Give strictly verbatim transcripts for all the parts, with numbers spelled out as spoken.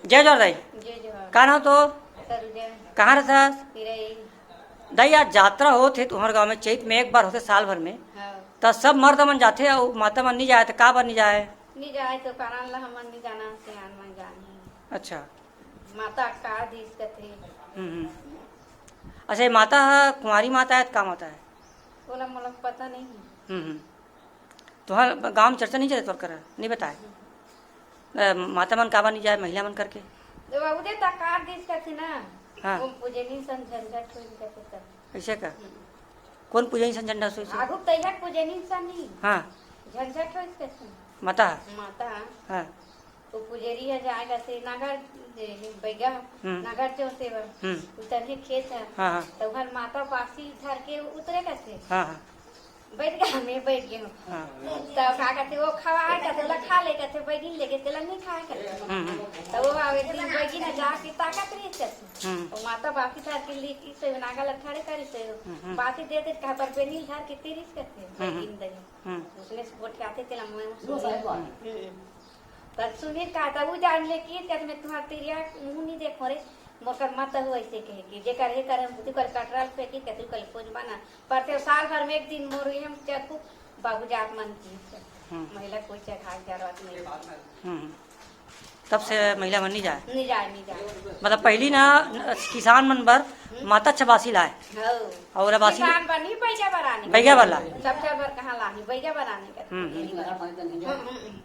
जय जोहार दाई। जय जोहार। का नाम तो? सरोजा। कहाँ रहथस? पिरई। दाई, आज जात्रा होत हे तुम्हर गाँव में, चैत में एक बार होथे साल भर में। हाँ। त सब मर्द मन जाथे अउ माता मन नी जाय, त का बर नी जाय? नी जाय तो कारण ला हमन नी जानन, सियान मन जानही। अच्छा। माता का दिस कथे। हम्म, हम्म। अच्छा, ये माता ह कुंवारी माता हे त का माता हे? ओला मोला पता नहीं हे। हम्म, हम्म। तुँहर गाँव में चर्चा नहीं चले तोर करा, नहीं बताए? अ, माता मन काबर नहीं जाए, महिला मन करके? तो बाबू दे तकार दिस कथे ना। हाँ। वो पूजे नहीं सन झंझट होई कथे तब। ऐसे का? हम्म। कौन पूजे नहीं सन झंझट होई से? आगू तैयार पूजे नहीं सन नहीं। हाँ। झंझट होई कथे। माता? माता। हाँ। वो पुजेरी ह जाए कथे नागर, ए, बैगा, हम्म। नागर जोते बर। हम्म। उतने खेत हे। हाँ, हाँ। त उहर माता बासी धर के उतरे कथे। हाँ, हाँ। बैठ गा, मैं बैठ गेंव। हाँ। त का कथे, वो खवाए कथे, ओला खा ले कथे, बैगिन लेके तेला नहीं खाए कथे। हम्म, हम्म। त वो आवे दिन बैगिन ह जाके ताकत रही कथे। हम्म। वो माता बासी धर के लेके से नागर ला खड़े करी से। हम्म, हम्म। बासी दे दे कहा पर बेनी धर के तिरिस कथे, हम्म, हम्म। बैगिन दही। हम्म। उसने से गोठियाथे तेला मैं सुनी। हम्म। त सुनील का, त ऊ जान ले कि, "कहे, मैं तुम्हार तिरिया मुँह नहीं देखो रे, मोर कर मत हो," ऐसे कहे कि, "जेकर हे कर, हम तू कर कटरल फेंकी, के तू कर पूज बना।" पर ते साल भर में एक दिन मोर ये हम चरकू बाबू जात मन की, हम्म। महिला कोई चढ़ाई जरूरत नहीं।" हम्म। तब से महिला मन नहीं जाए? नहीं जाए, नहीं जाए। मतलब पहली ना, न, किसान मन बर हम्म। माता अच्छा बासी लाए। हाँ। और बासी किसान बर नहीं, बैगा बर आने। बैगा बर लाए। सब चर बर कहाँ लानी, बैगा बर आने का। हम्म, हम्म। हम्म, हम्म, हम्म।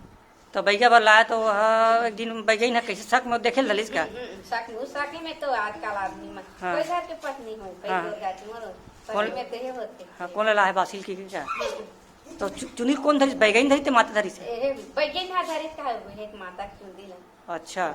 तो बैगा बर लाए तो वह एक दिन बैगइन ह कैसे शक में देखे ल धलिस का? हम्म, हम्म, शक में, उस शक में तो आजकल आदमी में हाँ। कोई घर के पत्नी हो, कोई हाँ। गोर गाय के मरो, कौन पति में तो ये होते। हाँ, कौन ला है बासिल की क्या? हम्म। तो चु-, चुनी कौन धरिस? बैगइन धरिस ते माता धरिस हे? ए, बैगइन हा धरिस का है, वो एक माता चुनी ला। अच्छा,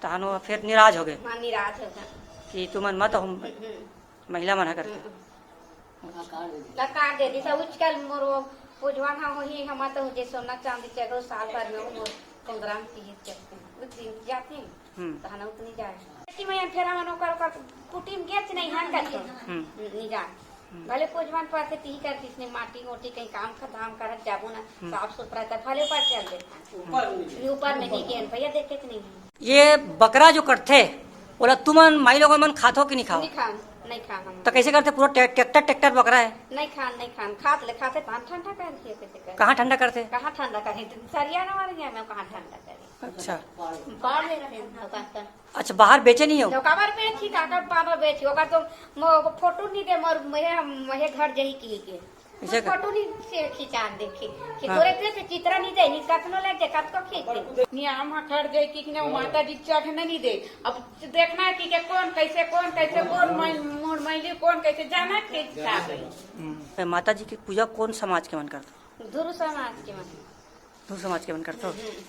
तहन वो फिर निराज हो गए हाँ, निराज हो गए। कि तुमन मत हो, हम्म, हम्म। महिला मन ह करथे। हम्म। लकार दे दी, सब उचकल मोर वो पुजवान हा वही, हम तो जे सोना चांदी चढ़ो साल भर में वो मोर प्रोग्राम की चढ़ते हैं। उस दिन जाते हैं, हम्म। तो हना उतनी जाए। कि मैं फेरा मन ओकर, ओकर कुटी में गेच नहीं हन करते। हम्म। नहीं जाए। हम्म। भले पुजवान पर से ती कर इसने माटी ओटी कहीं काम खदाम करत जाबो ना, हम्म। साफ सुथरा कर भले पर चल देता। ऊपर में। ऊपर में नहीं गेन, भैया देखे तो नहीं है। ये बकरा जो कटथे, ओला तुमन माई लोगन मन खाथो कि नहीं खाओ? नहीं खान, नहीं खान हम। तो कैसे करथे? पूरा ट्रैक्टर, ट्रैक्टर बकरा है। नहीं खान, नहीं खान। खात ले, खाते तहन ठंडा कर दिए, कैसे कर? कहाँ ठंडा करथे? कहाँ ठंडा करे? सरिया ना मारे, मैं कहाँ ठंडा करे? अच्छा। बाहर ले रहे हैं, दुकान पर। अच्छा, बाहर बेचे नहीं हो? तो काबर बेची, काकर पापा बेची, ओकर तो मो-, फोटो नहीं दे, मोर, मोहे, मोहे घर जही की के। ऐसे का? फोटो नहीं से खिंचा दे, खि-, खि-, हाँ। तोरे पे से चित्रा नहीं दे, नहीं कतनो ले दे, कतको खींच दे। नहीं, हम हाँ घर जाए कि ना, वो माता जी चढ़ने नहीं दे। अब देखना है कि, कि कौन कैसे, कौन कैसे, कौन मै-, मोर मैली, कौन कैसे जाना के हिसाब है। हम्म। माता जी की पूजा कौन समाज के मन करता? धुर समाज के मन। धुर समाज के मन करता? हम्म।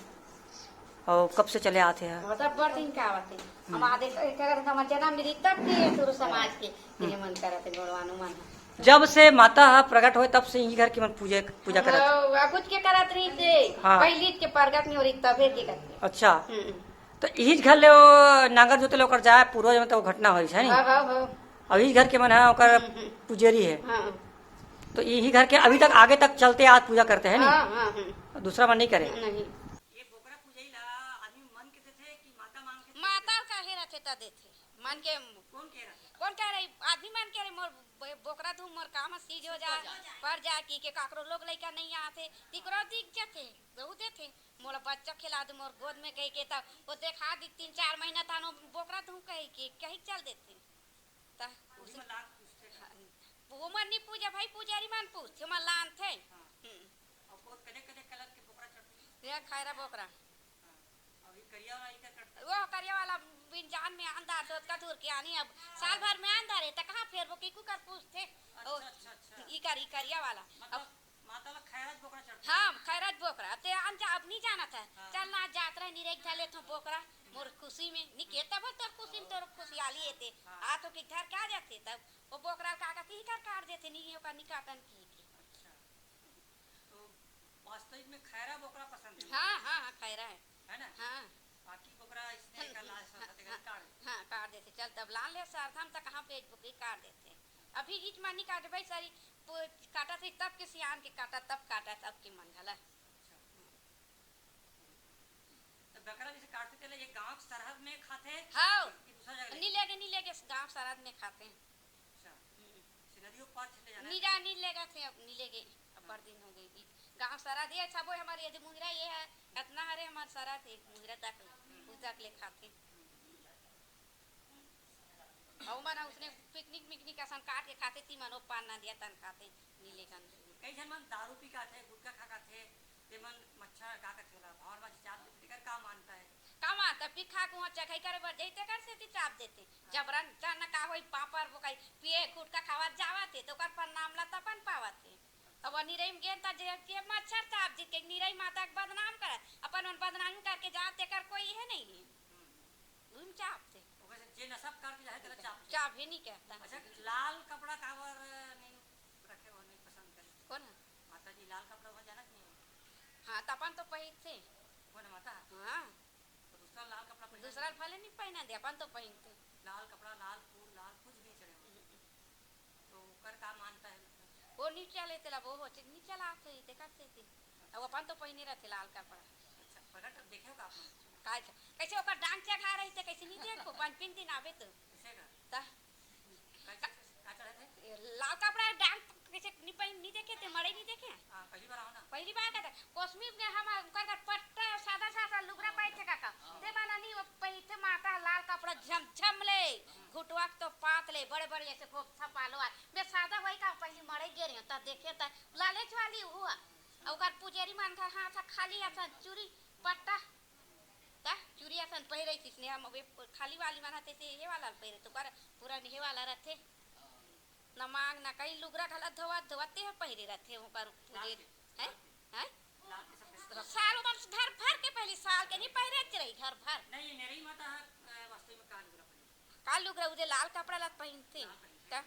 और कब से चले आते हैं? मतलब बड़ दिन का आवत है। हम हम्म। आधे एक अगर हम जन्म मिली तब के धुर समाज के ये मन करत है, गोड़वानु मन। जब से माता ह प्रकट होए, तब से इही घर के मन पूजे, पूजा करत। हाँ, कुछ के करत रही थे। हाँ। पहली के प्रगट नहीं हो रही, तबे के करते। अच्छा। हम्म। तो इही घर ले वो नांगर जोते ले ओकर जाए, पूर्वज में तो वो घटना होई है, नहीं? हाँ, हाँ, हाँ। अब इही घर के मन है, ओकर हम्म, हम्म। पुजेरी है। हाँ। तो इही घर के अभी तक, आगे तक चलते आज पूजा करते हैं, नहीं? हाँ, हाँ, हम्म। दूसरा मन नहीं करे। नहीं। ये बोकरा पूजई ला आदमी मन के देथे कि माता मांग के देथे? माता काहे रथे त देथे। मन के कौन कह रहा था? कौन कह रही? आदमी मन कह रही, "मोर ब-, बोकरा धूम, मोर काम सीज हो जा, पर जा की के काकरो लोग लइका नहीं आथे, तिकरो दिख जाथे, बहुत देथे। मोला बच्चा खिला दे मोर गोद में," कह के तब वो देखा दी तीन चार महीना तानो बोकरा धूम कह के, कहीं चल देथे। त आदमी मन लान पूछते का? हाँ, वो मन नहीं पूजा भाई, पुजारी मन पूछथे, मन लान थे। हाँ। हम्म। और बहुत कदे कदे कलर के बोकरा चढ़ते हैं। ये खैरा बोकरा। हाँ, अभी करिया वाला इधर कट वो करिया वाला बिन जान में आंधा तो ओतका दूर के आनी, अब साल भर में आंधा रहे, त कहाँ फेर वो किकू कर पूछते? अच्छा, ओ, अच्छा, अच्छा। ई कर, ई करिया वाला। मतलब, अब माता ला खैरज बोकरा चढ़ता है? हाँ, खैरज बोकरा। ते आन जा, अब नहीं जाना था। हाँ। चल ना, जात रहे, निरेख धले थो बोकरा। मोर खुशी में, नहीं के तब तोर खुशी में, तोर खुशियाली है ते। हाँ। आ तो कि घर का जाते तब, वो बोकरा का कहती ही कर काट देते, नहीं ओका नहीं काटन की के। अच्छा। तो वास्तविक में खैरा बोकरा पसंद है? हाँ, हाँ, हाँ, खैरा है। है ना? हाँ। बाकी बोकरा इसने हम्म, का लाल हम्म, सरकते हाँ, का काट देते। हाँ, काट देते। चल, तब लान ले सारथम तक कहाँ बेच बुकी काट देते। अभी ईच मानी काटे भाई, सारी पो-, काटा थे तब के सियान के काटा, तब काटा, तब के मन घला। अच्छा। तो बकरा जैसे काटते थे, एक गांव के सरहद में खाथे? हाँ। कि दूसरा जगह ले? नी लेगे, नी लेगे, गांव सरहद में खाथे। अच्छा। हम्म। से नदियों पार ले जाना नी है? जा, नी लेगा थे, अब नी लेगे, अब्बड़ दिन हो गई। गांव सरहद ये सबो हमारे, ये जो मुहिरा ये है, इतना हरे हमारे सरहद है, मुहिरा तक ले, हम्म। उ तक ले खाथे। हम्म। अउ मन उसने पिकनिक मिकनिक असन काट के खाथे, ती मन ओ पान ना दिया तन खाथे, नी लेगन। कई झन मन दारू पी के आथे, गुटखा खा के आथे, ते मन मच्छर का कथे ओला, भंवर माची चाप देथे, तेकर का मानता है? का मानता, पी खा के वहाँ चघई करे बर जही, तेकर सेती चाप देथे। हाँ। जबरन तन का होई, पापर वो कही, पिए गुटखा खावत जावत हे, तो ओकर परिणाम ला त अपन पावत हे। अब निरई में गेन त जे, जे मच्छर चाप जीत के निरई माता के बदनाम करत, अपन मन बदनामी करके जात, तेकर कोई हे नहीं है। हम्म। उही में चाप दे। ओकर से जे नशा करके जाए, तेला चाप दे। चाप ही नहीं कहता। अच्छा, लाल कपड़ा काबर नहीं रखे हो, नहीं पसंद करे? कौन है? माता जी लाल कपड़ा वहाँ जाना कि नहीं? हाँ, त अपन तो पहिरथे। कौन है माता? हाँ। तो दूसरा लाल कपड़ा पहना दूसरा नहीं? भले नहीं पहना दे, अपन तो पहिरथे। लाल कपड़ा, लाल फूल, लाल कुछ भी नहीं चढ़े हो। हम्म। तो ओकर का मानता है, मतलब? वो नहीं चले, तेला वो हो, नहीं चलात होही, तेकर सेती। अब अपन तो पहिने रहथे लाल कपड़ा। अच्छा, प्रगट देखे हो का आप लोग? काय का? कैसे ओकर डांग चघा रही थे, कैसे नहीं देखो? पंचमी दिन आवे तो। कैसे का? ता? कैसे, कैसे, का चढ़े थे? ये लाल कपड़ा डांग कैसे नहीं पहिन, नहीं देखे थे, मड़ई नहीं देखे? हाँ, पहली बार आओ ना। पहली बार का था। कोसमी में हम ओकर का पट्टा सादा सादा लुगरा पाए थे काका। ते माना नहीं, वो पहिते माता लाल कपड़ा झमझम ले, घुटवा के तो पात ले, बड़े बड़े ऐसे गोपसा पालो आ। मैं सादा वही का पहली मड़ई गे रही हूँ, ता देखे ता लालेच वाली हुआ। अउ ओकर पुजेरी मन का हाथ खाली असन चूरी पट्टा, ता चूरी असन पहिरे किसने हम अबे खाली वाली मन हाथे से हे वाला पहिरे, तो कर पूरा निहे वाला रहथे। न मांग, न कहीं लुगरा घला धोवत, धोवत ते ह पहिरे रहथे, ओकर पूजे, हैं? हैं? साल ओमन घर भर के पहिली, साल के नहीं पहिरे के रही, घर भर। नहीं, नेरई माता ह, अ, वास्तव में का लुगरा पहिरे? का लुगरा, उदे लाल कपड़ा ला पहिनथे। लाल पहिनथे। त?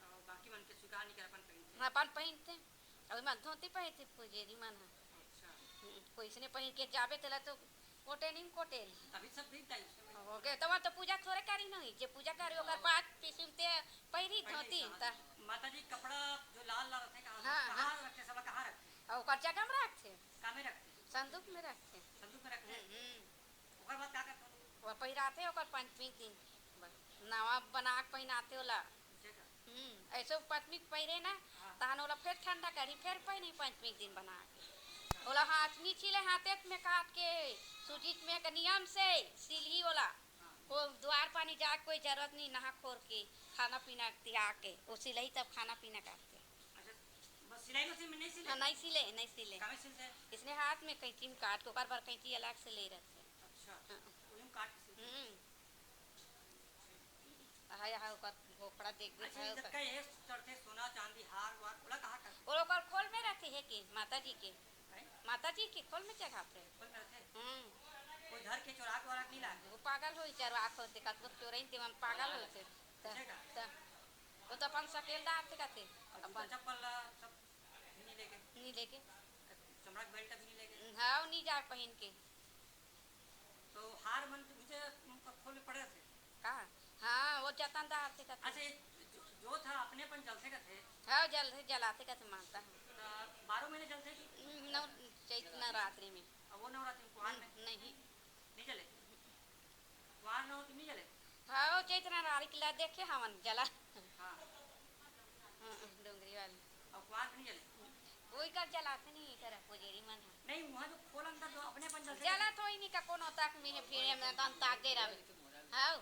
अउ बाकी मन के स्वीकार नहीं कर, अपन पहिनथे। हाँ, अपन पहिनथे। अउ एमन धोती पहिनथे, पुजेरी मन ह। अच्छा। हम्म, कोई इसने पहिन के जाबे, तेला तो कोटे नहीं कोटे। अभी सब दिन टाइम से। हो गए, तो वहाँ तो पूजा थोड़े करी नहीं, जे पूजा करी, ओकर पाँच किस्म ते पहिरी पहिरी धोती, हाँ। त माता जी कपड़ा जो लाल लाल रखते, कहाँ, हाँ, कहाँ हाँ। रखते, सब कहाँ रखते? अउ ओकर जगह में रखथे। का में रखथे? संदूक में रखथे। संदूक में रखथे? हम्म, हम्म। ओकर बाद का करथे? वो पहिराथे ओकर पंचमी के दिन। बस। नवा बना के पहिनाथे ओला। हम्म, ऐसे पंचमी के पहिरे ना, हाँ। तहन ओला फेर ठंडा करी, फेर पहिनी पंचमी के दिन बना के। ओला हाथ नी छीले, हाथे में काट के, सूजी में के नियम से सीलही ओला। हाँ। को द्वार पानी जाए के कोई जरूरत नहीं, नहा खोर के, खाना पीना तिहा के, वो सिलही तब खाना पीना करथे। अच्छा, बस सिलाई मशीन में नहीं सिले? हाँ, नहीं सिले, नहीं सिले। कामे सिलथे? इसने हाथ में कैंची में काट के, ओकर बर कैंची अलग से ले रहथे। अच्छा, हाँ। वही में काट के सिलथे। हम्म। हाय, हाय, ओकर भोपड़ा देख, देख, अच्छा, हाय, ये ओकर। जतका ये चढ़थे, सोना, चांदी, हार, वार, ओला कहाँ करथे? ओला ओकर खोल में रखे हे कि माता जी के? हैं? माता जी के खोल में चढ़ाथे। खोल में रखे? हम्म। कोई धर के चोराक वोराक नहीं लागे? वो पागल होई, चोराक होते, कतको चोरइन ते मन पागल होते। त, ऐसे का? त, वो तो अपन सकेलदार थे कहते। और जूता अपन चप्पल ला सब भी नहीं लेके? नहीं लेके। चमड़ा के बेल्ट भी नहीं लेके? हाँ, वो नहीं जाए पहिन के। तो हार मन के नीचे उनका खोल में पड़े रहथे? का? हाँ, वो जतन दार थे कथे। अच्छा, ये जो, जोत ह अपने अपन जलथे कथे? हाँ, जल, जलाथे कथे, मानता है। तो बारह महीने जलथे कि? हम्म, नौ, चैत नवरात्रि में। अब वो नवरात्रि में कुआर में? हम्म, नहीं। नहीं जले? कुआर नौ दिन नहीं जले? हाँ, वो चैत नवरात्रि के ला देखे हवन जला। हाँ। हाँ, डोंगरी वाली। और कुआर में नहीं जले? कोई कर जलाते नहीं, कर पुजेरी मन है। नहीं, वहाँ जो खोल अंदर जो अपने अपन जलथे। जलत होई नहीं का, कोनो तक में है, भीड़े में तन ताक दे रहे। हाँ,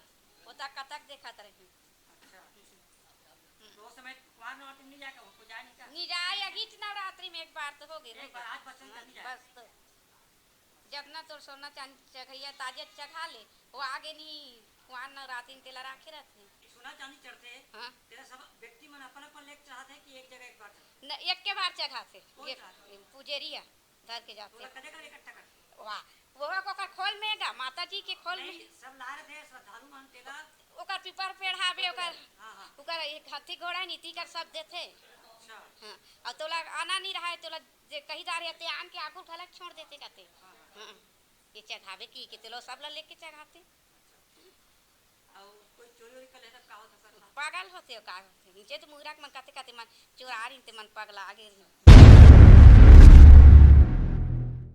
वो तक कतक देखत रही। अच्छा। हम्म। तो उस समय कुमार नवरात्रि में नहीं जाकर उनको जाए नहीं का? नहीं जाए, अगीच नवरात्रि में एक बार तो हो गए, एक नहीं बार का? आज बचन हाँ, नहीं जाए। बस तो। जतना तोर सोना चांदी चढ़ैया ताजे चढ़ा ले, वो आगे नहीं, कुमार नवरात्रि में तेला राखे रहते हैं। सोना चांदी चढ़ते हैं, हाँ। तेरा सब व्यक्ति मन अपन अपन लेके चढ़ाते हैं कि एक जगह एक बार चढ़ाते हैं? न, एक के बार चढ़ाते, कौन ये चढ़ाते हैं? पुजेरिया। धर के जाथे। ओला कदे कदे इकट्ठा करथे? वाह, वो ओकर खोल में गा, माता जी के खोल में। नहीं, सब ला रहे थे श्रद्धालु मन तेला। ओकर पीपर पेड़ हावे, ओकर, हाँ, हाँ। ओकर एक हाथी घोड़ा नीति कर सब देथे। अच्छा। हाँ, और तोला आना नहीं रहा है, तोला जे कही जा रहे थे, आन के आगू घलक छोड़ देथे कहते। हाँ, हाँ। हाँ, ये चढ़ावे की, के तेलो सब ला लेके चढ़ाथे। अच्छा। अउ कोई चोरी वोरी कर ले तब का होता सर? पागल होथे, का होथे? नीचे तो मुहरा के मन कथे कथे मन चोरा रही ते मन पगला गे रही।